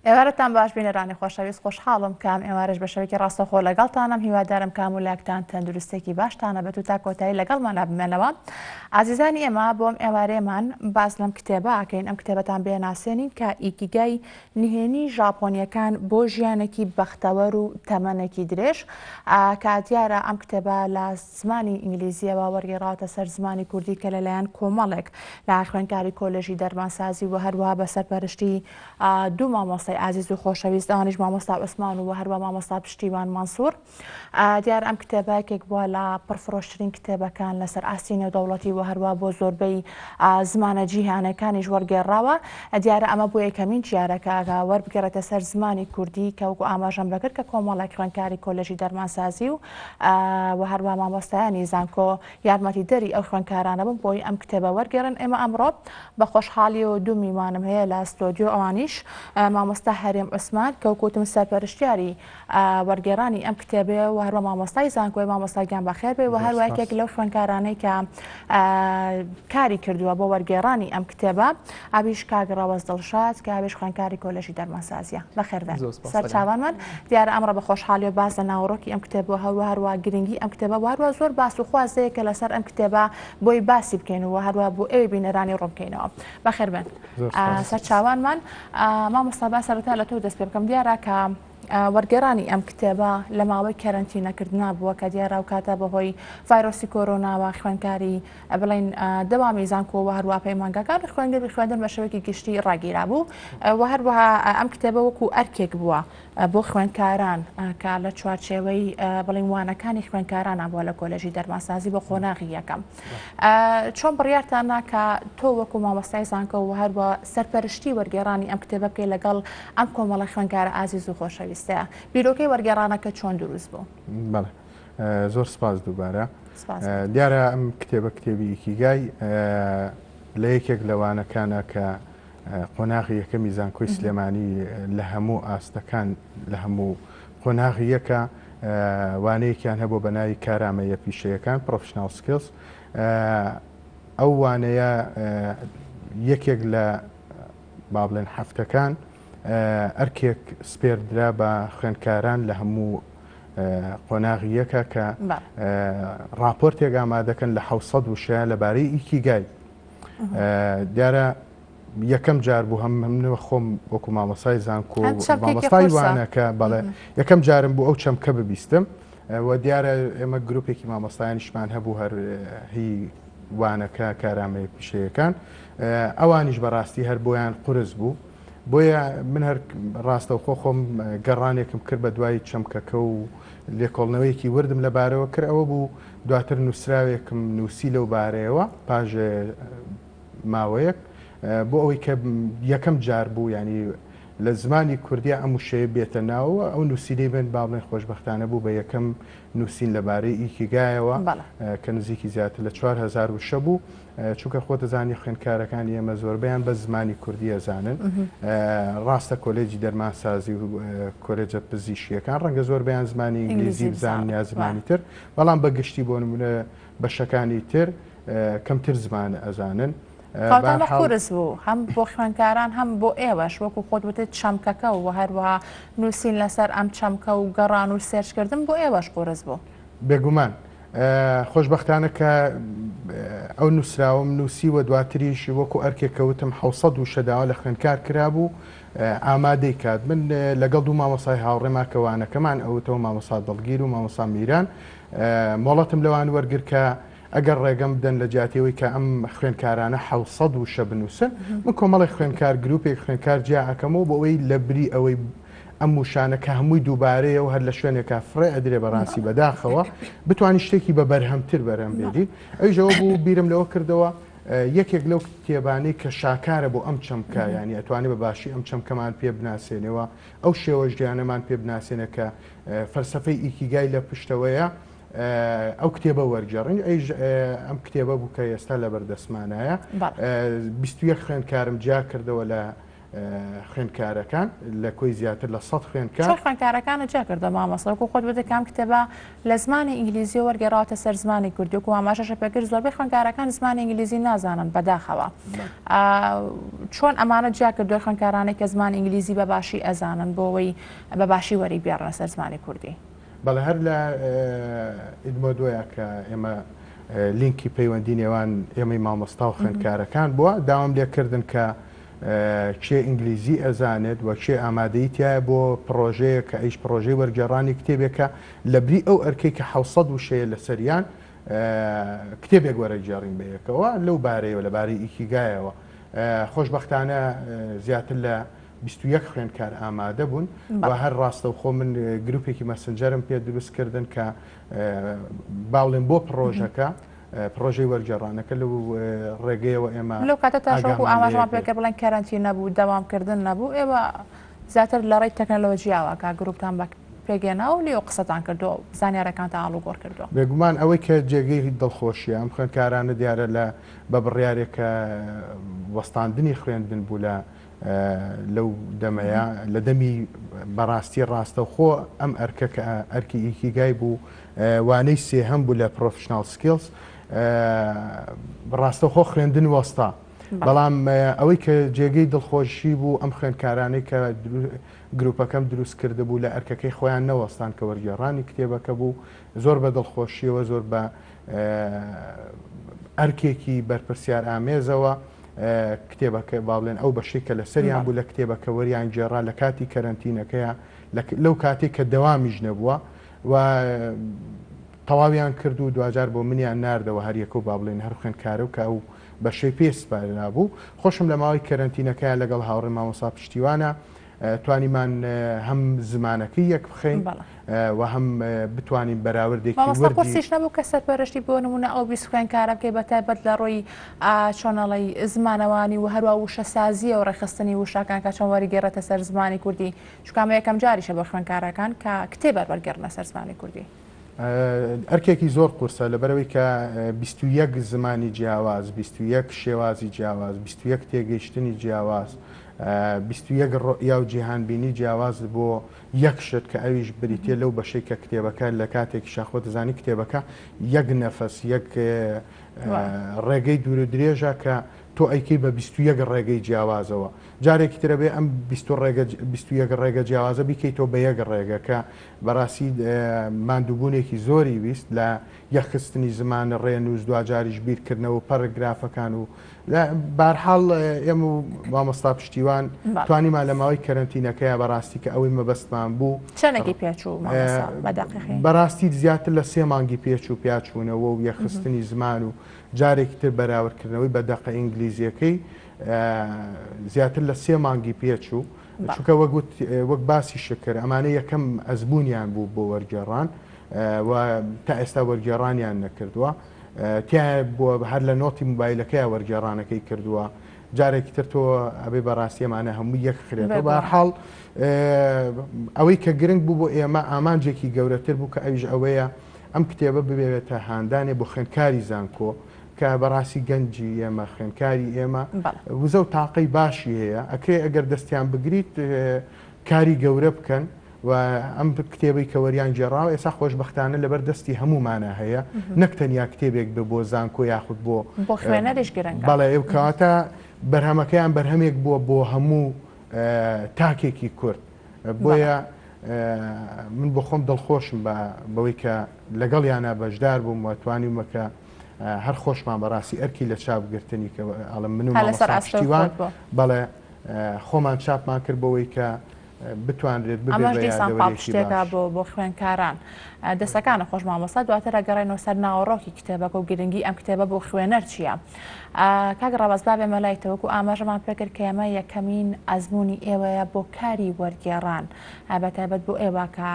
ئێوارەتان باش بینەرانی خۆشەویست، خۆشحاڵم کە ئەم ئێوارەش بە شێوەیەکی ڕاستەوخۆ لەگەڵتانم، هیوادارم کە هەموو لایەکتان تەندروستیەکی باشتان هەبێت و تا کۆتایی لەگەڵمانا بمێنەوە. ئازیزانی ئێمە بۆ ئەم ئێوارەیەمان باس لەم کتێبە ئەکەین، ئەم کتێبەتان بێناسێنین کە ئیکیگای نهێنی ژاپۆنیەکان بۆ ژیانێکی بەختەوەر و تەمەنێکی درێژ، کە دیارە ئەم کتێبە لە زمانی ئینگلیزییەوە وەرگێڕاوەتە سەر زمانی کوردی کە لەلایەن کۆمەڵێک لە خوێندکاری کۆلێژی دەرمانسازی و هەروەها بە سەرپەرشتی دوو مامۆستای ئازیز و خۆشەویست ئەوانیش مامۆستا عوسمان و هەروە مامۆستا پشتیوان مەنسوور. دیار ئەم کتێبە یەکێک بووە لە پڕفرۆشترین کتێبەکان لەسەر ئاستی نێودەوڵەتی و هەروە بۆ زۆربەی زمانە جیهانەکانیش وەرگێڕراوە. دیارە ئەمە بۆ یەکەمین جارە کە وەربگێڕێتە سەر زمانی کوردی کە وەکو ئاماژەم بەکرد کە کۆمەڵێک خوێندکاری کۆلێژی دەرمانسازی و و هەروە مامۆستایانی زانکۆ یارمەتیدەری ئەو خوێندکارانە بوون بۆی ئەم کتێبە وەرگێڕن. ئێمە ئەمڕۆ بە خۆشحاڵیەوە دوو میوانم هەیە لە ستۆدیۆ ئەوانیش مامۆستا هەرێم عوسمان کە وەکو وتم سەرپەرشتیاری وەرگێڕانی ئەم کتێبەیە و هەروە مامۆستای زانکۆی مامۆستا گیان بەخێر بێ و هەروە یەکێک لەو خوێندکارانەی کە کاری کردووە بۆ وەرگێڕانی ئەم کتێبە ئەویش کاک ڕەوەز دڵشاد کە ئەویش خوێندکاری کۆلێژی دەرمانسازیە. بەخێر بێن سەرچاوانمان. دیارە ئەمڕۆ بە خۆشحاڵیەوە باس لە ناوەڕۆکی ئەم کتێبە و هەروە گرنگی ئەم کتێبە و هەروە زۆر باس و خوازەیە کە لەسەر ئەم کتێبە بۆی باسی بکەین و هەروە بۆ ئێوەی بینەرانی ڕوون بکەینەوە. بەخێر بێن سەرچاوانمان. مامۆستا با سەرەتا لە تۆ دەست پێ بکەم. دیارە کە وەرگێڕانی ئەم کتێبە لە ماوەی کەرەنتینەکردنا بووە کە دیارە ئەو کاتە بەهۆی ڤایرۆسی کۆرۆناوە خوێندکاری بڵێن دەوامی زانکۆ و هەروە پەیمانگاکان خوێندن خوێندن بە شێوەیەکی گشتی ڕاگیرابوو و هەروەها ئەم کتێبە وەکو ئەرکێک بووە بۆ خوێندکاران کە لە چوارچێوەی بڵین وانەکانی خوێندکارانە بووە لە کۆلێژی دەرمانسازی بۆ قۆناغی یەکەم. چۆن بڕیارتان نا کە تۆ وەکو مامۆستای زانکۆ و هەروە سەرپەرشتی وەرگێڕانی ئەم کتێبە بکەی لەگەڵ ئەم کۆمەڵە خوێندکارە ئازیز و خۆشەویستەیە؟ بیرۆکەی وەرگێڕانەکە چۆن دروست بوو؟ بەڵێ زۆر سپاس دووبارە. دیارە ئەم کتێبە کتێبی ئیکیگای لە یەکێک لە وانەکانە کە قۆناغی یەکەمی زانکۆی سلێمانی لە هەموو ئاستەکان لە هەموو قۆناغی یەکە وانەیەکیان هەبوو بە ناوی کارامەیە پیشەیەکان Professional Skills ئەو وانەیە یەکێک لە با بڵێن هەفتەکان ئەرکێک سپێردرا بە خوێندکاران لە هەموو قۆناغی یەکە کە راپۆرتێک ئامادەکەن لە 600 وشەیە لەبارەی ئیکیگای دیارە یەکەم جار بوو هەم منەوە خۆم وەکو مامۆسای زانکۆ مامۆستای وانەکە بەڵێ یەکەم جارم بوو ئەو چەمکە ببیستم و دیارە ئێمە گروپێکی مامۆستایانیشمان هەبوو هەر هی وانەکە کارامەیە پیشەیەکان ئەوانیش بەڕاستی هەر بۆیان قورس بوو بۆیە من هەر ڕاستەوخۆ خۆم گەڕانێکم کرد بە دوای چەمکەکە و لێکۆڵنەوەیەکی وردم لەبارەوە کرد ئەوە بوو دواتر نووسراوێکم نووسی لەو بارەیەوە پاش ماوەیەک بۆ ئەوەی کە یەکەم جار بوو ینی لە زمانی کوردیا ئەم وشەیە بێتە ناوەوە ئەو نووسینەی من با بڵێن خۆشبەختانە بوو بە یەکەم نووسین لەبارەی ئیکیگایەوە کە نزیکی زیاتر لە 4000 وشە بوو چونکە خۆت دەزانی خوێندکارەکانی ئێمە زۆربەیان بە زمانی کوردی ئەزانن ڕاستە کۆلێجی دەرمانسازی و کۆلێجە پزیشکیەکان ڕەنگە زۆربەیان زمانی ئینگلیزی بزانن یا زمانی تر بەڵام بە گشتی بۆ نمونە بەشەکانی تر کەمتر زمان ئەزانن. کەواتە قورس بوو هەم بۆ خوێندکاران هەم بۆ ئێوەش وەکو خۆت وتت چەمکەکە و هەروەها نووسین لەسەر ئەم چەمکە و گەڕان و سێرچکردن بۆ ئێوەش قورس بوو. بێگومان. خۆشبەختانە کە ئەو نووسراوەم نووسی و دواتریش وەکو ئەرکێک کە وتم 700 وشە داوا لە خوێندکار کرابوو ئامادەی کات من لەگەڵ دوو مامۆسای هاوڕێما کە وانەکەمان ئەوتەوە مامۆسا دڵگیر و مامۆسا میران مۆڵەتم لەوان وەرگر کە ئەگەر ڕێگەم بدەن لە جیاتی ئەوەی کە ئەم خوێندکارانە 700 وشە بنووسن من کۆمەڵێک خوێندکار گروپێک خوێندکار جیا ئەکەمەوە بۆ ئەوەی لە بری ئەوەی ئەم وشانە کە هەمووی دووبارەیە و هەر لە شوێنێکا فڕێ ئەدرێ بەڕاستی بەداخەوە بتوانین شتێکی بە بەرهەمتر بەرهەم بێنین ئەویش ئەوە بوو بیرم لەوە کردەوە یەکێک لەو کتێبانەی کە شاکارە بۆ ئەم چەمکە ینی ئەتوانێت بە باشی ئەم چەمکەمان پێ بناسێنەوە ئەو شێوە ژیانەمان پێ بناسێنە کە فەلسەفەی ئیکیگای لە پشتەوەیە ئەو کتێبە وەرگێڕین ئەیش ئەم کتێبە بوو کە ئێستا لەبەردەستمانایە 21 خوێندکارم جیا کردەوە لە خوێندکارەکان لە کۆی زیاتر لە 100 خوێندکار. چۆن خوێندکارەکانت جیا کردەوە مامۆستا؟ وەکو خۆت وتت کە ئەم کتێبە لە زمانی ئینگلیزیەوە وەرگێڕاوەتە سەر زمانی کوردی، وەکو ئاماژەشت پێکرد زۆربەی خوێندکارەکان زمانی ئینگلیزی نازانن بەداخەوە. چۆن ئەمانە جیا کردووە خوێندکارانەی کە زمانی ئینگلیزی بە باشی ئەزانن بۆ ئەوەی بە باشی وەریبگێڕنە سەر زمانی کوردی؟ بەڵێ هەر لە ئیدمۆدۆیە کە ئێمە لینکی پەیوەندی نێوان ئێمەی مامۆستا و خوێندکارەکان بووە، داوام لێکردن کە کێ ئینگلیزی ئەزانێت و کێ ئامادەیی تیایە بۆ پڕۆژەیەک کە ئەیش پڕۆژەی وەرگێڕانی کتێبێکە لەبری ئەو ئەرکەی کە 700 وشەیە لەسەریان کتێبێک وەرەگێڕین بەیەکەوە لەو بارەیەوە لەبارەی ئیکیگایەوە خۆشبەختانە زیاتر لە 21 خوێندکار ئامادە بوون و هەر ڕاستەوخۆ من گروپێکی مەسنجەرم پێ دروست کردن کە باڵێن بۆ پڕۆژەکە پڕۆژەی وەرگێڕانەکە لەو ڕێگەیەوە ئێمە لەو کاتە تاش وەکو ئاگامان ئاماژەمان لێ پێکرد بڵێن کەرەنتین نەبوو دەوامکردن نەبوو ئێوە زیاتر لە ڕێی تەکنەلۆجیاوە کە گروپتان بە پێگەێنا و لێو قسەتان کردووە و زانیارەکانتان ئاڵوگۆڕ کردووە. بێگومان ئەوەی کە جێگەی دڵخۆشیە ئەم خوێندکارانە دیارە لە بە بڕیارێک کە وەستاندنی خوێندن بوو لە لەو دەمەیە لە دەمی بەڕاستی ڕاستەوخۆ ئەم ئەرکە کە ئەرکی ئیکیگای بوو وانەی سێهەم بوو لە professional skills ڕاستەوخۆ خوێندن وەستا بەڵام ئەوەی کە جێگەی دڵخۆشی بوو ئەم خوێندکارانەی کە گروپەکەم دروست کردبوو لە ئەرکەکەی خۆیان نەوەستان کە وەرگێڕانی کتێبەکە بوو زۆر بە دڵخۆشیەوە زۆر بە ئەرکێکی بەرپرسیار ئامێزەوە کتێبەکە با بڵێن ئەو بەشەی کە لەسەریان بوو لە کتێبەکە وەریان گێڕا لە کاتی کەرەنتینەکەیە لەو کاتێک کە دەوامیش نەبووە و تەواویان کرد و دواجار بۆ منیان ناردەوە هەریەکە و با بڵێن هەر خوێندکارە و کە ئەو بەشەی پێ سپاررابوو خۆشم لە ماوەی کەرەنتینەکەیان لەگەڵ هاوڕێ مامۆسا پشتیوانە توانیمان هەم زمانەکەی یەک بخەین و هەم بتوانین بەراوردێکی مامۆستا وردی قورسیش نەبوو کە سەرپەرشتی بۆ نمونە ئەو 20 خوێندکارە بکەی بە تایبەت لە ڕووی چۆنەڵی زمانەوانی و هەروە وشەسازیە و ڕێکخستنی وشەکان کە چۆن وەریگێڕێتە سەر زمانی کوردی چونکە ئەمە یەکەم جاریشە بۆ خوێندکارەکان کە کتێب وەرگێڕنە سەر زمانی کوردی. ئەرکێکی زۆر قورسە لەبەرئەوەی کە 21 زمانی جیاواز، 21 شێوازی جیاواز، 21 تێگەیشتنی جیاواز، 21 ڕۆئیا و جیهانبینی جیاواز بۆ یەک شت کە ئەویش بریتیە لەو بەشەی کە کتێبەکە لە کاتێکیشا خۆت دەزانی کتێبەکە یەک نەفەس یەک ڕێگەی دوور و درێژە کە تۆ ئەیکەی بە 21 ڕێگەی جیاوازەوە جارێکی ترە بێ ئەم 21 ڕێگە جیاوازە بیکەیتەوە بە یەک ڕێگە کە بەڕاستی ماندووبوونێکی زۆری ویست لە یەکخستنی زمان، ڕێنووس، دواجاریش بیرکردنەوە و پەرەگرافەکان و لە بارحاڵ ئێمە و مامۆستا پشتیوان توانیمان لە ماوەی کەرەنتینەکەیا بەڕاستی کە ئەوەی مەبەستمان بوو. چەندێکی پێچوو مامۆستا بە دەقیقی؟ بەڕاستی زیاتر لە سێ مانگی پێچوو پیاچوونەوە و یەکخستنی زمان و جارێکی تر بەراوردکردنەوەی بە دەقە ئینگلیزییەکەی زیاتر لە سێ مانگی پێچوو. چونکە وەک وت وەک باسی شکر ئەمانە یەکەم ئەزموونیان بوو بۆ وەرگێڕان و تا ئێستا وەرگێڕانیان نەکردووە تایە بووە هەر لە نۆتی موبایلەکەی وەرگێڕانەکەی کردووە جارێکی تر تۆ ئەبێ بەڕاستی ئەمانە هەموو یەک خرێتەوە بەهەرحاڵ ئەوەی کە گرنگ بوو بۆ ئێمە ئامانجێکی گەورەتر بوو کە ئەویش ئەوەیە ئەم کتێبە ببێتە هاندانێ بۆ خوێندکاری زانکۆ کە بەڕاستی گەنجی ئێمە خوێندکاری ئێمە وزە و تاقەی باشی هەیە ئەکرێ ئەگەر دەستیان بگریت کاری گەورە بکەن و ئەم کتێبەی کە وەریان گێڕاوە ئێستا خۆشبەختانە لەبەر دەستی هەموومانە هەیە نەک تەنیا کتێبێک بێ بۆ زانکۆ یاخود بۆ بۆ خوێنەریش گرنگە بەڵێ کەواتە بەرهەمەکەیان بەرهەمێک بووە بۆ هەموو تاکێکی کورد بۆیە من بۆ خۆم دڵخۆشم بە بەوەی کە لەگەڵیانە بەشدار بووم و توانیومە کە هەر خۆشمان بەڕاستی ئەرکی لە چاپ گرتنی کە ئەڵم من و لەسەر مامۆستا ئەستۆی پشتیوان خۆت بوو. بەڵێ خۆمان چاپمان کرد بۆەوەی کە بتوانرێت ببێ ئەمەش بە دیسان یادەوەریەکی پاڵپشتێکە باش. بۆ بۆ خوێندکاران. دەستەکانت خۆش مامۆستا دواتر ئەگەڕێینەوە سەر ناوەڕۆکی کتێبەکە و گرنگی ئەم کتێبە بۆ خوێنەر چییە. کاک ڕەوەز با بێمە لای تۆ وەکو ئاماژەمان پێکرد کە ئەمە یەکەمین ئەزموونی ئێوەیە بۆ کاری وەرگێڕان بە تایبەت بۆ ئێوە کە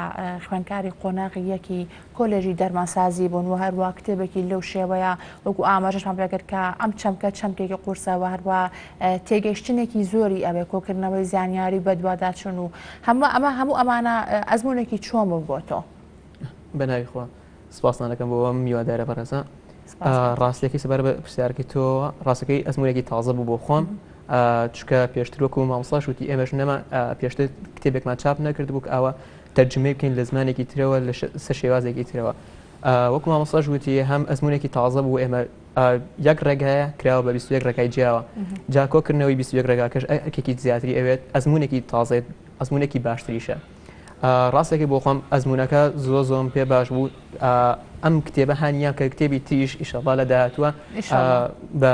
خوێندکاری قۆناغی یەکی کۆلێژی دەرمانسازی بوون و هەروە کتێبێکی لەو شێوەیە وەکو ئاماژەشمان پێکرد کە ئەم چەمکە چەمکێکی قورسە و هەروە تێگەیشتنێکی زۆری ئەوێ کۆکردنەوەی زانیاری و بەدواداچوون و هەموو ئەمە هەموو ئەمانە ئەزمونێکی چۆن بوو بۆ تۆ؟ بە ناوی خوا سپاستان دەکەم بۆ ئەم میواندارە بەڕێزە. ڕاستیەکەی سەبارەت بە پرسیارەکەی تۆ ڕاستەکەی ئەزمونێکی تازە بوو بۆ خۆم چکە پێشتر وەکو مامۆستاش وتی ئێمەش نەما پێشتر کتێبێکمان چاپ نەکردبوو کە ئاوا تەرجمەی بکەین لە زمانێکی ترەوە لە سەر شێوازێکی ترەوە وەکو مامۆستاش وتی هەم ئەزمونێکی تازە بوو ئێمە یەک ڕێگایە کراوە بە 21 ڕێگای جیاوە جا کۆکردنەوەی 21 ڕێگاکەش ئەرکێکی زیاتری ئەوێت ئەزمونێکی تازێت ئەزمونێکی باشتریشە ڕاستەکەی بۆ خۆم ئەزمونەکە زۆ زۆم پێ باش بوو ئەم کتێبە هەنیان کە کتێبی تریش ئیشەڵا لە داهاتووە بە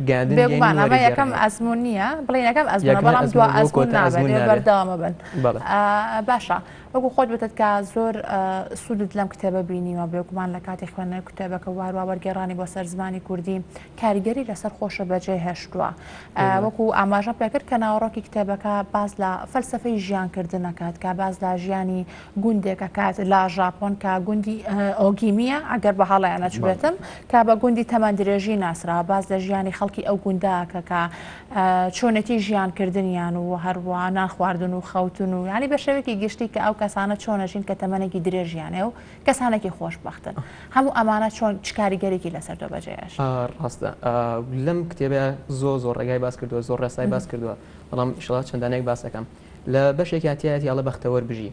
گەاندن بێگومان ئەمە یەکەم ئەزمون نییە بڵێن یەکەم ئەزمونە بەڵام دوا ئەزمون نابێت بەردەوامە بن باشە وەکو خۆت وتت کە زۆر سوودت لەم کتێبە بینیوە بێگومان لە کاتی خوێندنەوەی کتێبەکە واروا وەرگێڕانی بۆ سەر زمانی کوردی کاریگەری لەسەر خۆشە بەجێ هێشتووە وەکو ئاماژە پێکرد کە ناوەڕۆکی کتێبەکە باس لە فەلسفەی ژیانکردن ئەکات کە باس لە ژیانی گوندێک ئەکات لە ژاپۆن کە گوندی ئۆگیمیە ئەگەر بە هەڵەیان نەچوبێتم کە بە گوندی تەمەن درێژی ناسراوە باس لە ژیانی خەڵکی ئەو گوندە کە کە چۆنێتی ژیانکردنیان و هەروە نان خواردن و خەوتن و یانی بە شێوەیەکی گشتی کە ئەو کەسانە چۆنەژین کە تەمەنێکی درێژیانەیە و کەسانێکی خۆشبەختن هەموو ئەمانە چۆن چ کاریگەرێکی لەسەر تۆ بەجێهێشت؟ ڕاستە لەم کتێبە زۆر زۆر ڕێگای باس کردووە زۆر ڕێسای باس کردووە بەڵام ئیشەڵا چەند دانەیەک باس ئەکەم لە بەشێکیان تیایەتی ئەڵێ بەختەوەر بژی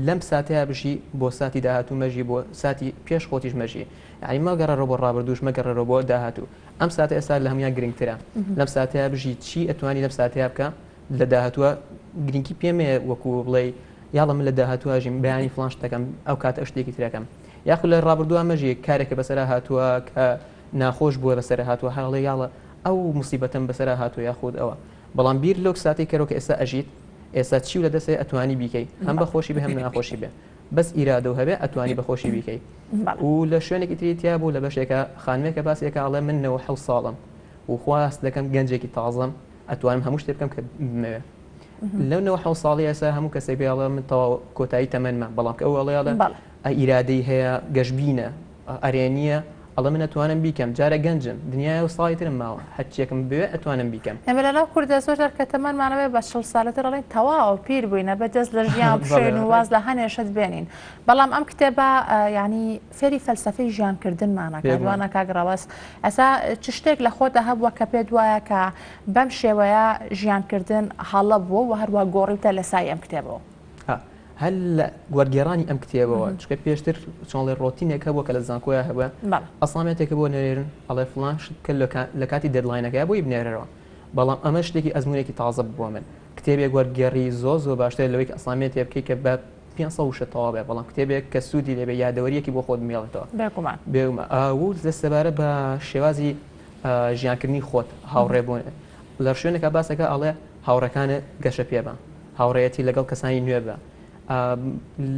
لەم ساتەیە بژی بۆ ساتی داهاتوو مەژی بۆ ساتی پێش خۆتیش مەژی یعنی مەگەڕێرەوە بۆ ڕابردووش مەگەڕێرەوە بۆ داهاتوو ئەم ساتە ئێستا لە هەموان گرنگترە لەم ساتەیە بژی چی ئەتوانی لەم ساتەیە بکە لە داهاتووە گرنگی پێمەیە وەکو بڵێ یاڵە من لە داهاتوو ئەژیم بەیانی فڵان شت دەکەم ئەو کاتە شتێکی ترەکەم یاخود لە ڕابردووە مەژی کارێکە بەسەرا هاتووە کە ناخۆش بووە بەسەر هاتووە هەر ئەڵێ یاڵە ئەو موسیبەتەم بەسەرا هاتووە یاخود ئەوە بەڵام بیر لەو ساتەی کەرەوە کە ئێستا ئەژیت ئێستا چی و لە دەستێ ئەتوانی بیکەی هەم بە خۆشی بێ هەم ناخۆشی بێ بەس ئیرادە و هەبێ ئەتوانی بە خۆشی بیکەی و لە شوێنێکی تری تیا بوو لە بەشێکە خانمێکە باسێکە ئەڵێ من 97 ساڵم و خواست دەکەم گەنجێکی تازەم ئەتوانم هەموو شتێ بکەم کە بمەوێ لەو 97 ساڵی ئێستا هەموو کەسێک بێ ئەڵێ من تەواو کۆتایی تەمەنمە بەڵام کە ئەو ئەڵێ ئەڵێ ئیرادەی هەیە گەشبینە ئەرێنییە ئەڵێ من ئەتوانم بیکەم جارێ گەنجم دنیایە و ساڵی ترم ماوە هەرچیەکم بوێ ئەتوانم بیکەم. ئێمە لەناو کوردا زۆر جار کە تەمەنمان ئەبێ بە 40 سالەتر ئەڵێین تەواو پیر بووین ئەبێ دەست لە ژیان بشۆین و واز لە هەنێ شت بێنین بەڵام ئەم کتێبە یانی فێری فەلسەفەی ژیان کردنمان ئەکات وانە کاک ڕەوەز ئەسا چ شتێک لە خۆتە هەبووە کە پێت وایە کە بەم شێوەیە ژیان کردن هەڵە بووە و هەروە گۆڕیوتە لە سای ئەم کتێبەوە؟ هەر لە وەرگێڕانی ئەم کتێبەوە چونکە پێشتر چۆنڵێ ڕۆتینێک هەبووە کە لە زانکۆیا هەبووە assignment ێکە بۆ نێرن ئەڵێ فڵان شت بکە لە کاتی deadline ەکەی بۆی بنێرەوە بەڵام ئەمە شتێکی ئەزمونێکی تازە بوو بۆ من کتێبێک وەرگێڕی زۆر زۆر باشترە لەوەی کە assignment ێ بکەی کە بە 500 وشە تەواو بێ بەڵام کتێبێک کە سوودی لێ بێ یادەوەریەکی بۆ خۆت بمێڵێتەوە بێگومان بێگومان و لە سەبارە بە شێوازی ژیانکردنی خۆت هاوڕێ بوون لە شوێنێکا باسەکە ئەڵێ هاوڕێکانت گەشە پێ بە هاوڕێیەتی لەگەڵ کەسانی نوێ بە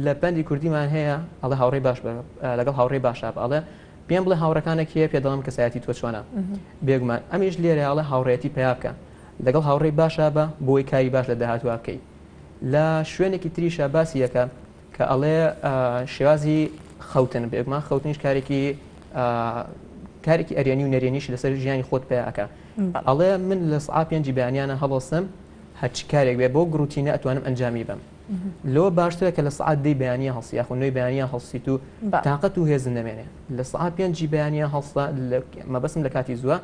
لە پەندی کوردیمان هەیە ئەڵێ هاوڕێی باش بە لەگەڵ هاوڕێی باشا بە ئەڵێ پێم بڵێ هاوڕەکانە کێ پێ دەڵێم کەسایەتی تۆ چۆنە بێگومان ئەمیش لێرە ئەڵێ هاوڕێیەتی پیا بکە لەگەڵ هاوڕێی باشا بە بۆی کاری باش لە داهاتوە بکەی لە شوێنێکی تریشە باسی یەکە کە ئەڵێ شێوازی خەوتن بێگومان خەوتنیش کارێکی کارێکی ئەرێنی و نەرێنیش لەسەر ژیانی خۆت پیاکە ئەڵێ من لە سعا پێنجی بەیانیانە هەڵۆسم هەرچی کارێک بێ بەو گڕوتینە ئەتوانم ئەنجامی بەم لەوە باشترە کە لە سەعات دەی بەیانیان هەڵسی یاخود نۆی بەیانیان هەڵسیت و تاقەت و هێزت نەمێنێ لە سەعات پێنجی بەیانیان هەڵسە مەبەستم لە کاتی زووە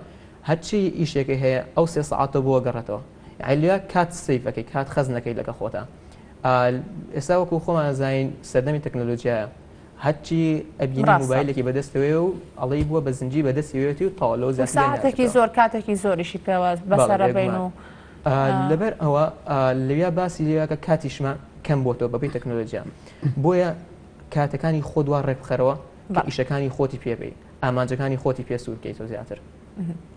هەرچی ئیشێکی هەیە ئەو سێ سەعاتە بۆ گەڕێتەوە یعنی لە کات save ەکەی کات خەزنەکەی لەگە خۆتا ئێستا وەکو خۆمان زانین سەردەمی تەکنەلۆژیایە هەرچی ئەبینی مۆبایلێکی بەدەستەوەیە و ئەڵێی بووە بە زنجیر بەدەستیەوەیەتی و تەواو لەوە زیاتر لێ ساعتێکی ناچێتەوە. زۆر کاتێکی زۆریشی پێوە بەڵێ بەسەرە بین بێگومان و لەبەر ئەوە لەویا باسی لێوە کە کاتیشمان کەم بۆتەوە بەپێی تەکنۆلۆژیا بۆیە کاتەکانی خۆت وا ڕێکبخەرەوە کە بەڵێ. ئیشەکانی خۆتی پێ بەی ئامانجەکانی خۆتی پێ سوور بکەیتەوە زیاتر.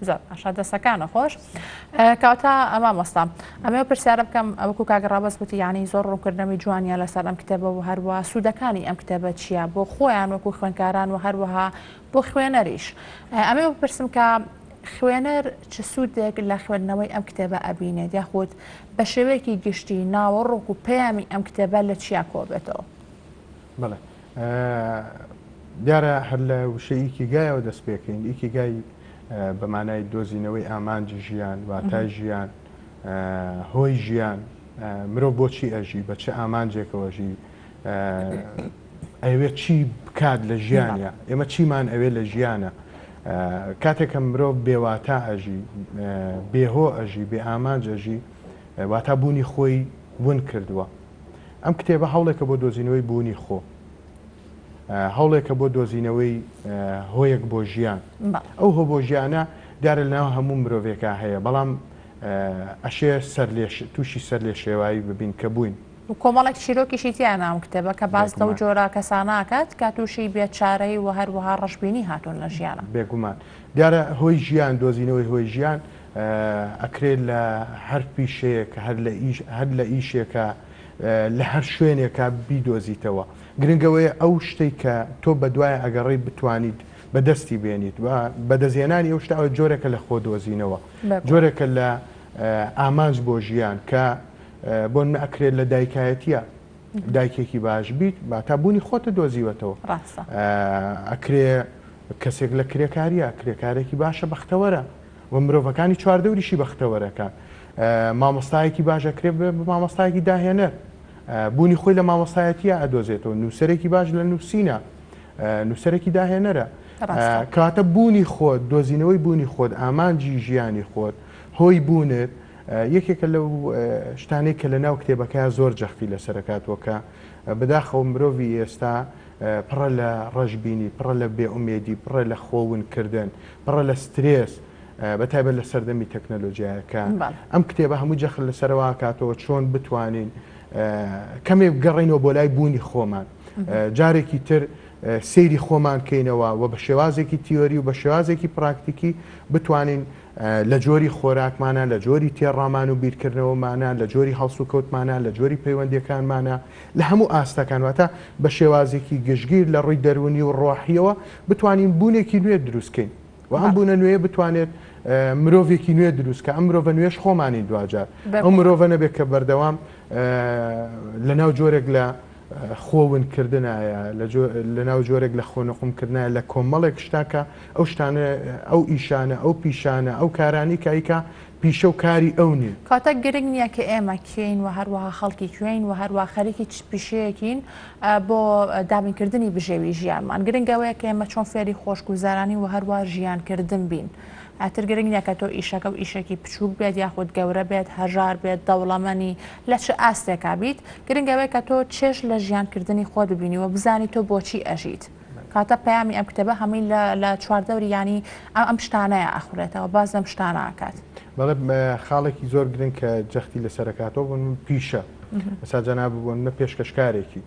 زۆر باشە دەستەکانە خۆش کەواتە مامۆستا ئەمە پرسیارە بکەم وەکو کاک ڕابەز وتی یعنی زۆر ڕوونکردنەوەی جوانیە لەسەر ئەم کتێبە و هەروە سوودەکانی ئەم کتێبە چییە بۆ خۆیان وەکو خوێنکاران و هەروەها بۆ خوێنەریش ئەمە بپرسم کە خوێنەر چ سوودێک لە خوێندنەوەی ئەم کتێبە ئەبینێت یاخود بە شێوەیەکی گشتی ناوەڕۆک و پەیامی ئەم کتێبە لە چیا کۆبێتەوە؟ بەڵێ دیارە هەر لە وشەی ئیکیگایەوە دەست پێکەین ئیکیگای بە مانای دۆزینەوەی ئامانجی ژیان واتای ژیان هۆی ژیان مرۆڤ بۆچی ئەژی بە چ ئامانجێکەوە ژی. ئەیەوێت چی بکات لە ژیانیا، ئێمە چیمان ئەوێت لە ژیانە. کاتێک کە مرۆڤ بێ واتا ئەژی، بێ هۆ ئەژی، بێ ئامانج ئەژی، واتا بوونی خۆی ون کردووە. ئەم کتێبە هەوڵێکە بۆ دۆزینەوەی بوونی خۆ. هەوڵێکە بۆ دۆزینەوەی هۆیەک بۆ ژیان. ئەو هۆ بۆ ژیانە دیارە لەناو هەموو مرۆڤێکا هەیە، بەڵام ئەشێ تووشی سەرلێشێواوی ببین کە بووین. و کۆمەڵێک چیرۆکیشی تیایە ئەم کتێبە کە باس لەو جۆرە کەسانە ئەکات کە تووشی بێچارەیی و هەروەها ڕەشبینی هاتوون لە ژیانا. بێگومان. دیارە هۆی ژیان، دۆزینەوەی هۆی ژیان ئەکرێت لە هەر پیشەیەک، هەر لە ئیش، هەر لە ئیشێکا، لە هەر شوێنێکا بیدۆزیتەوە. گرنگ ئەوەیە ئەو شتەی کە تۆ بەدوای ئەگەڕێی بتوانیت بەدەستی بێنیت و بەدەستهێنانی ئەو شتە ئەوە جۆرێکە لە خۆدۆزینەوە، جۆرێکە لە ئامانج بۆ ژیان کە بۆ نمونە ئەکرێت لە دایکایەتیە دایکێکی باش بیت باتا بوونی خۆتە دۆزیوەتەوە ئەکرێ کەسێک لە کرێکاریە کرێکارێکی باشە بەختەوەرە و مرۆڤەکانی چواردەوریشی بەختەوەرەکان مامۆستایەکی باش ئەکرێ بە مامۆستایەکی داهێنەر بوونی خۆی لە مامۆستایەتیە ئەدۆزێتەوە نووسەرێکی باش لە نووسینە نووسەرێکی داهێنەرە کاتە بوونی خۆت دۆزینەوەی بوونی خۆت ئامانجی ژیانی خۆت هۆی بوونت یەکێکە لەو شتانەی کە لە ناو کتێبەکەیا زۆر جەختی لەسەر ئەکاتەوە کە بەداخەوە مرۆڤی ئێستا پڕە لە ڕەشبینی، پڕە لە بێئومێدی، پڕە لە خۆ ونکردن، پڕە لە سترێس، بە تایبەت لە سەردەمی تەکنەلۆجیایە کە ئەم کتێبە هەموو جەخت لەسەرەوە ئەکاتەوە چۆن بتوانین کەمێک بگەڕێینەوە بۆ لای بوونی خۆمان، جارێکی تر سەیری خۆمان کەینەوە و بە شێوازێکی تیۆری و بە شێوازێکی پراکتیکی بتوانین لە جۆری خۆراکمانا، لە جۆری تێڕامان و بیرکردنەوەمانا، لە جۆری هەڵسوکەوتمانا، لە جۆری پەیوەندییەکانمانا، لە هەموو ئاستەکان، واتە بە شێوازێکی گشتگیر لە ڕووی دەروونی و ڕۆحییەوە بتوانین بوونێکی نوێ دروست کەین و ئەم بوونە نوێیە بتوانێت مرۆڤێکی نوێ دروست کە ئەم مرۆڤە نوێش خۆمانین دواجار ئەو مرۆڤە نەبێت کە بەردەوام لەناو جۆرێک لە خۆ ون کردنایە، لە ناو جۆرێک لە خۆ نقوم کردنایە لە کۆمەڵێک شتا کە ئەو شتانە، ئەو ئیشانە، ئەو پیشانە، ئەو کارانەی کە ئەیکا پیشە و کاری ئەو نین. کەواتە گرنگ نییە کە ئێمە کێین و هەروەها خەڵکی کوێین و هەروەها خەریکی چ پیشەیەکین بۆ دابینکردنی بژێوی ژیانمان. گرنگ ئەوەیە کە ئێمە چۆن فێری خۆشگوزەرانی و هەروەها ژیانکردن بین. ئیتر گرنگ نیە کە تۆ ئیشەکە و ئیشێکی بچووک بێت یاخود گەورە بێت، هەژار بێت، دەوڵەمەنی، لە چ ئاستێکا بیت، گرنگ ئەوەیە کە تۆ چێژ لە ژیان کردنی خۆت ببینی و بزانی تۆ بۆچی ئەژیت. کەواتە پەیامی ئەم کتێبە هەمووی لە لە چواردەوری یانی ئەم شتانەیە ئەخولێتەوە، باس لەم شتانە ئەکات. بەڵێ خاڵێکی زۆر گرنگ کە جەختی لەسەر ئەکاتەوە بۆ من پیشە. ئێستا جەنابت بۆ نمونە پێشکەشکارێکی،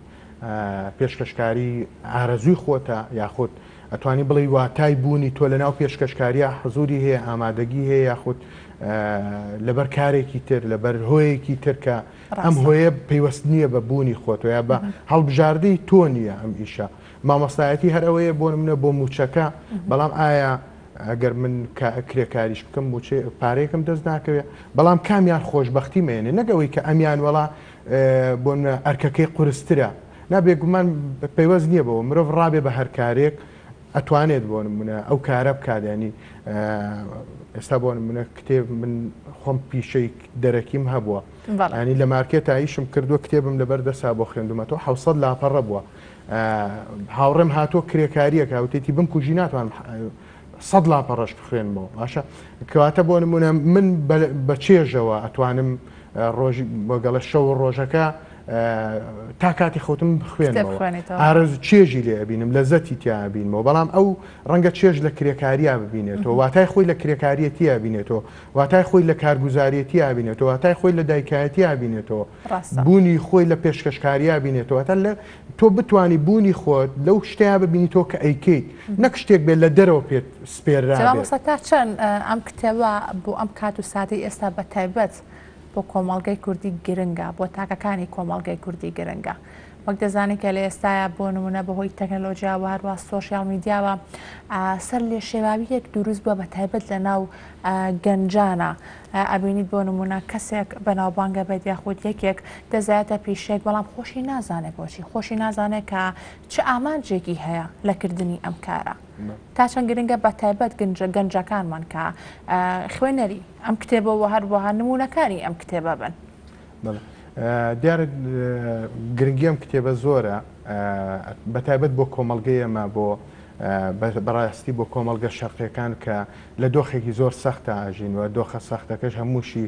پێشکەشکاری ئارەزووی خۆتە یاخود ئەتوانی بڵێی واتای بوونی تۆ لەناو پێشکەشکارییا حزوری هەیە، ئامادەگی هەیە یاخود لەبەر کارێکی تر، لەبەر هۆیەکی تر کە ئەم هۆیە پەیوەست نییە بە بوونی خۆتەوە یا بە هەڵبژاردەی تۆ نییە ئەم ئیشە. مامۆستایەتی هەر ئەوەیە بۆ نمونە بۆ مووچەکە، بەڵام ئایا ئەگەر من کرێکاریش بکەم مووچەی پارەیەکم دەست ناکەوێ، بەڵام کامیان خۆشبەختی مێنێ نەک ئەوەی کە ئەمیان وەڵا بۆ نمونە ئەرکەکەی قورسترە، نا بێگومان پەیوەست نییە بەوە مرۆڤ ڕابێ بە هەر کارێک ئەتوانێت بۆ نمونە ئەو کارە بکات ینی ئێستا بۆ نمونە کتێب من خۆم پیشەی دەرەکیم هەبووە ینی لە مارکێت ئیشم کردووە کتێبم لەبەر دەسا بۆ خوێندومەتەوە 600 لاپەڕە بووە هاوڕێم هاتووە کرێکاریەکە وتێتی بم کوژی ناتوانم سەد لاپەڕەش بخوێنمەوە باشە کەواتە بۆ نمونە من بە چێژەوە ئەتوانم ڕۆژ بۆگەڵە شەو و ڕۆژەکە تا کاتی خەوتم بخوێنمەوە ئارەزوو چێژی لێ ئەبینم لەزەتی تیا ئەبینمەوە بەڵام ئەو ڕەنگە چێژ لە کرێکاریا ببینێتەوە واتای خۆی لە کرێکاریەتی ئەبینێتەوە واتای خۆی لە کارگوزاریەتی ئەبینێتەوە واتای خۆی لە دایکایەتی ئەبینێتەوە بوونی خۆی لە پێشکەشکاریا بینێتەوە تا لە تۆ بتانی بوونی خۆت لەو شتەیە ببینی تۆ کە ئەیکەیت نەک شتێک بێت لە دەرەوە پێت سپێررابێت. مامۆستا تا چەند ئەم کتێبە بۆ ئەم کات و ساتەی ئێستا بە تایبەت بۆ کۆمەڵگەی کوردی گرنگە، بۆ تاکەکانی کۆمەڵگەی کوردی گرنگە؟ وەک دەزانین کە لە ئێستایا بۆ نمونە بەهۆی تەکنەلۆجیا و هەروە سۆشیال میدیاوە سەر لێشێواویەک دروست بووە بە تایبەت لە ناو گەنجانە ئەبینیت بۆ نمونە کەسێک بەناوبانگە بێت یاخود یەکێک دەزایەتە پیشێک بەڵام خۆشی نازانێت بۆچی خۆشی نازانێت کە چ ئامانجێکی هەیە لە کردنی ئەم کارە تا چەند گرنگە بە تایبەت گەنجەکانمان کە خوێنەری ئەم کتێبە و هەروەها نمونەکانی ئەم کتێبە بن. دیارە گرنگی ئەم کتێبە زۆرە. بەتایبەت بۆ کۆمەڵگەی ئێمە بۆ بەڕاستی بۆ کۆمەڵگە شەرقیەکان کە لە دۆخێکی زۆر سەختە ئاژین و دۆخە سەختەکەش هەمووشی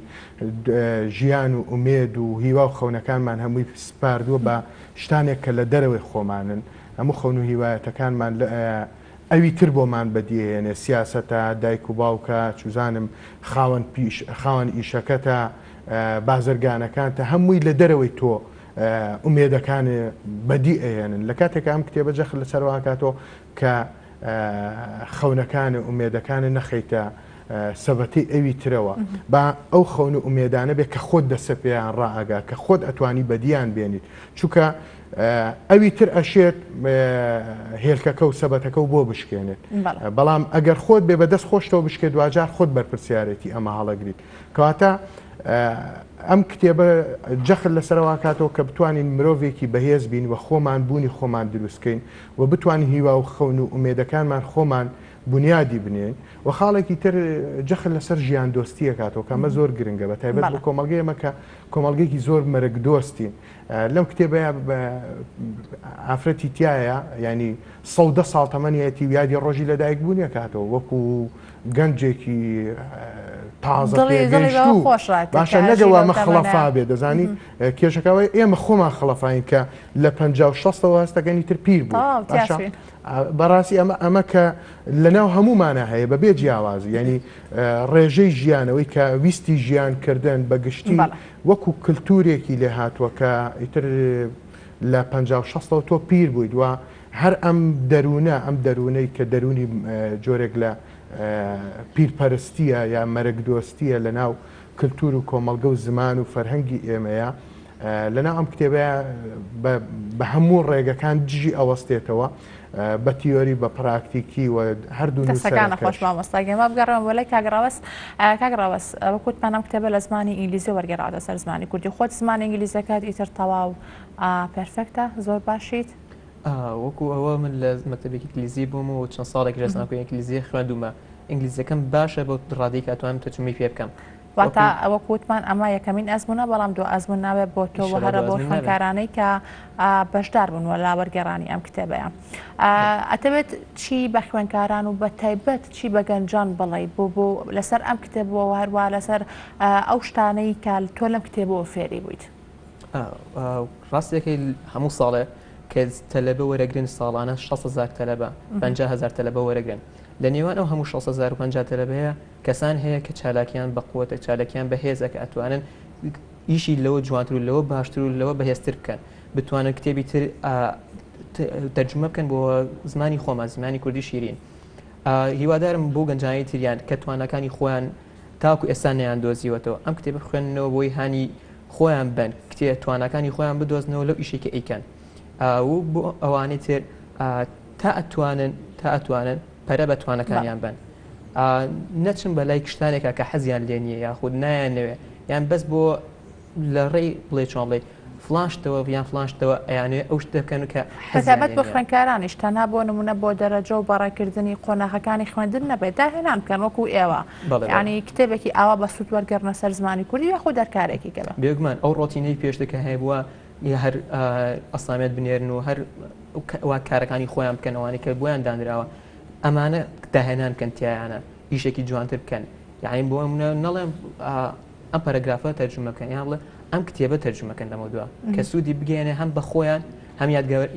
ژیان و ئومێد و هیوا و خەونەکانمان هەمووی سپاردووە بە شتانێک کە لە دەرەوەی خۆمانن هەموو خەون و هیوایەتەکانمان ئەوی تر بۆمان بەدیهێنێ سیاسەتە دایک و باوکە چوزانم خاوەن پیش خاوەن ئیشەکەتە بازرگانەکانتە هەمووی لە دەرەوەی تۆ ئومێدەکانێ بەدی ئەهێنن لە کاتێکا ئەم کتێبە جەخت لەسەر ئەوە ئەکاتەوە کە خەونەکان و ئومێدەکانت نەخەیتە سەبەتەی ئەوی ترەوە با ئەو خەون و ئومێدانە بێ کە خۆت دەسە پێیان ڕائەگا کە خۆت ئەتوانی بەدیان بێنیت چونکە ئەوی تر ئەشێت هێلکەکە و سەبەتەکە و بۆ بشکێنێت بەڵام ئەگەر خۆت بێ بەدەست خۆشتەوە بشکێت دواجار خۆت بەرپرسیارێتی ئەمە هەڵەگریت کەواتە ئەم کتێبە جەخت لەسەر ئەوە ئەکاتەوە کە بتوانین مرۆڤێکی بەهێز بین و خۆمان بوونی خۆمان دروستکەین و بتوانین هیوا و خەون و ئومێدەکانمان خۆمان بونیادی بنێین و خاڵێکی تر جەخت لەسەر ژیان دۆستی ئەکاتەوە کە ئەمە زۆر گرنگە بە تایبەت بۆ کۆمەڵگەی ئێمە کە کۆمەڵگەیەکی زۆر مەرگ دۆستین لەم کتێبەیە ئافرەتی تایە ینی 110 ساڵ تەمەنیەتی و یادی ڕۆژی لەدایک بوونی ئەکاتەوە وەکو گەنجێکی تازە پێگەیشتوو باشە نەگە وا مە خڵەفا بێ دەزانی کێشەکەەوەی ئێمە خۆمان خڵەفاین کە لە پ و شەستەوە هەستەکەنی تر پیر بوو بەڕاستی ئەمە ئەمە کە لەناو هەمومانە هەیە بەبێ جیاوازی ینی ڕێژەی ژیانەوەی کە ویستی ژیان کردن بە گشتی وەکو کللتورێکی لێ هاتووە کە ئیتر لە پ شەستەوە تۆ پیر بوویت و هەر ئەم دەروونە، ئەم دەروونەی کە دەروونی جۆرێک لە پیرپەرستییە یا مەرگدۆستییە لە ناو کلتوور و کۆمەڵگە و زمان و فەرهەنگی ئێمەیە، لە ناو ئەم کتێبەیا بە هەموو ڕێگەکان دژی ئەوەستێتەوە، بە تیۆری، بە پراکتیکی و هەردوو دەستەکانت نووسەرەکەش. خۆش مامۆستا گیان. با بگەڕێمەوە بۆ لای کاک ڕەوەز. کاک ڕەوەز، وەک وتمان ئەم کتێبە لە زمانی ئینگلیزیەوە وەرگێڕاوەتە سەر زمانی کوردی. خۆت زمانی ئینگلیزیەکەت ئیتر تەواو perfect ە، زۆر باشیت؟ وەکو ئەوە من لە مەکتەبێکی ئینگلیزی بووم و چەند ساڵێک لە زانکۆی ئینگلیزی خوێندوومە ئینگلیزیەکەم باشە بۆ ڕادەی کە ئەتوانم تەرجومەی پێ بکەم. واتە وەکو وتمان ئەمە یەکەمین ئەزموونە بەڵام دوا ئەزموون نابێت بۆ تۆ و هەرە بۆ خوێندکارانەی کە بەشدار بوون وە لە وەرگێڕانی ئەم کتێبەیە. ئەتەوێت چی بە خوێندکاران و بە تایبەت چی بە گەنجان بڵێی بۆ بۆ لەسەر ئەم کتێبەوە و هەروە لەسەر ئەو شتانەی کە تۆ لەم کتێبەوە فێری بوویت؟ ڕاستیەکەی هەموو ساڵێ کە تەلەبە وەرەگرن ساڵانە 600 هەزار تەلەبە 50 هەزار تەلەبە وەرەگرن لە نێوان ئەو هەموو 600 هەزار و 50 تەلەبەیە کەسان هەیە کە چالاکیان بە قوتە چالاکیان بەهێزە کە ئەتوانن ئیشی لەوە جوانتر و لەوە باشتر و لەوە بەهێزتر بکەن بتوانن کتێبی تر تەرجمە بکەن بۆ زمانی خۆمان زمانی کوردی شیرین هیوادارم بۆ گەنجانی تریان کە توانەکانی خۆیان تاکو ئێستا نەیاندۆزیوەتەوە ئەم کتێبە بخوێننەوە بۆی هانی خۆیان بەن کتێ تواناکانی خۆیان بدۆزنەوە لەو ئیشەی کە ئەیکەن و بۆ ئەوانەی تر تا ئەتوانن تا ئەتوانن پەرە بە توانەکانیان بەن نەچن بە لای شتانێکا کە حەزیان لێ نییە یاخود نایانەوێ یان بەس بۆ لە ڕێی بڵێ چۆن بڵێ فڵان شتەوە یان فڵان شتەوە ئەیانەوێ ئەو شتە بکەن کە حەزیان بەتایبەت لێ بۆ نییە. خوێندکارانیش تەنها بۆ نمونە بۆ دەرەجە و بەڕێکردنی قۆناغەکانی خوێندن نەبێت داهێنان بکەن وەکو ئێوە بەڵێ بەڵێ. یانی کتێبێکی ئاوا بەسوود وەرگێڕنە سەر زمانی کوردی یاخود هەر کارێکی کە بە. بێگومان ئەو ڕۆتینەی پێشتر کە هەیبووە هەر assignment بنێرن و هەر وا کارەکانی خۆیان بکەن ئەوانەی کە بۆیان دانراوە ئەمانە داهێنان بکەن تیایانە ئیشێکی جوانتر بکەن یانی بۆ نمونە نەڵێم ئەم پەرەگرافە تەرجومە بکەن یان بڵێ ئەم کتێبە تەرجومە کەن لەمە دوا کە سوودی بگەێنێ هەم بە خۆیان هەم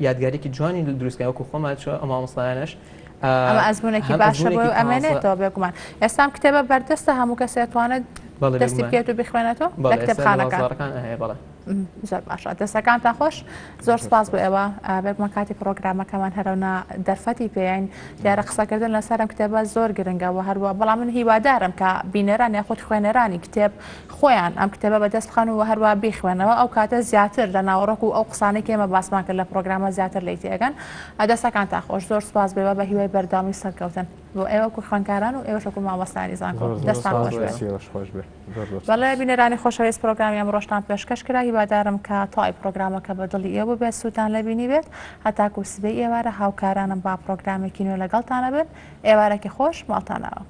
یادگاریکی جوانی دروستکەن وەکو خۆمان چۆ ئەم مامۆستایانەش ئەمە ئەزمونێکی باشە بۆ ئەمێنێتەوە بێگومان ئێستا ئەم کتێبە بەردەستە هەموو کەسێ توانێت دەستی بکێت و بخوێنێتەوە لە کتێبخانەکان بەڵێ زۆر باشە دەستەکانتان خۆش زۆر سپاس بۆ ئێوە بێگومان کاتی پرۆگرامەکەمان هەرەونا دەرفەتی پێین دیارە قسەکردن لەسەر ئەم کتێبە زۆر گرنگە و هەروە بەڵام من هیوادارم کە بینەران یاخود خوێنەرانی کتێب خۆیان ئەم کتێبە بەدەست بخەن و هەروە بیخوێنەوە ئەو کاتە زیاتر لە ناوەڕۆک و ئەو قسانەی کە ئێمە باسمان کرد لە پرۆگرامە زیاتر لێی تێگەن دەستەکانتان خۆش زۆر سپاس بێوە بە هیوای بەردەوامی سەرکەوتن بۆ ئێوە وەکو خوێندکاران و ئێوەش وەکو مامۆستایانی زانکۆ دەستان خۆش بێت. بەڵێ بینەرانی خۆشەویست پرۆگرامی ئەمڕۆشتان پێشکەش کرا هیوادارم کە تەواوی پرۆگرامەکە بە دڵی ئێوە بێت سوودتان لێ بینی بێت هەتاکو سبەی ئێوارە هاوکارانم با پرۆگرامێکی نوێ لەگەڵتانە بن ئێوارەکی خۆش ماڵتان ئاوا.